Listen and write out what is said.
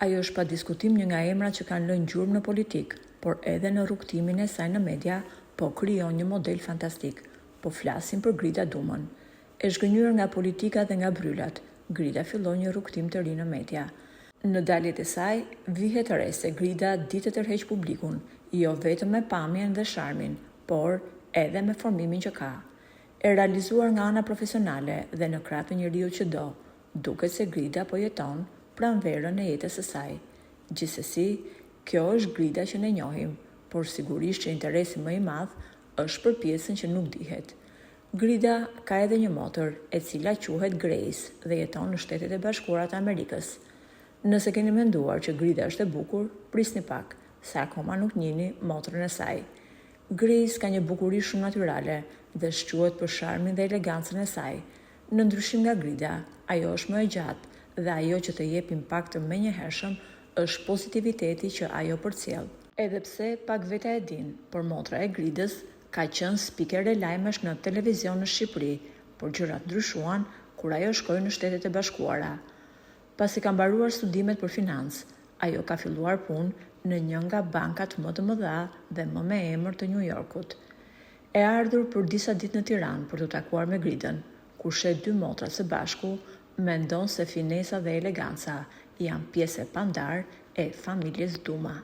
Ajo është pa diskutim një nga emrat që kanë lënë gjurmë në politikë, por edhe në rrugëtimin e saj në media po krijon një model fantastik. Po flasim për Grida Dumën. E zhgënjyer nga politika dhe nga brylat, Grida filloi një rrugëtim të ri në media. Në daljet e saj, vihet re se Grida di të tërheqë publikun, jo vetëm me pamjen dhe sharmin, por edhe me formimin që ka. E realizuar nga ana profesionale dhe në krah të njeriut që do, duket se Grida po jeton pranverën e jetës së saj. Gjithsesi, kjo është Grida që ne njohim, por sigurisht që interesi më i madh është për pjesën që nuk dihet. Grida ka edhe një motër, e cila quhet Greis dhe jeton në Shtetet e Bashkuara të Amerikës. Nëse keni menduar që Grida është e bukur, prisni pak, se akoma nuk njihni motrën e saj. Greis ka një bukuri shumë natyrale dhe shquhet për sharmin dhe elegancën e saj. Në ndryshim nga Grida, ajo është më e gjatë dhe ajo që të jep impakt të menjëhershëm është pozitiviteti që ajo përcjell. Edhe pse pak veta e dinë, por motra e Gridës Ka qenë spikere lajmesh në televizion në Shqipëri, por gjërat ndryshuan kur ajo shkoi në Shtetet e Bashkuara. Pasi ka mbaruar studimet për financë, ajo ka filluar punë në një nga bankat më të mëdha dhe më me emër të Nju Jorkut. E ardhur për disa ditë në Tiranë për t'u takuar me Gridën, kur sheh dy motrat së bashku, mendon se finesa dhe eleganca janë pjesë e pandarë e familjes Duma.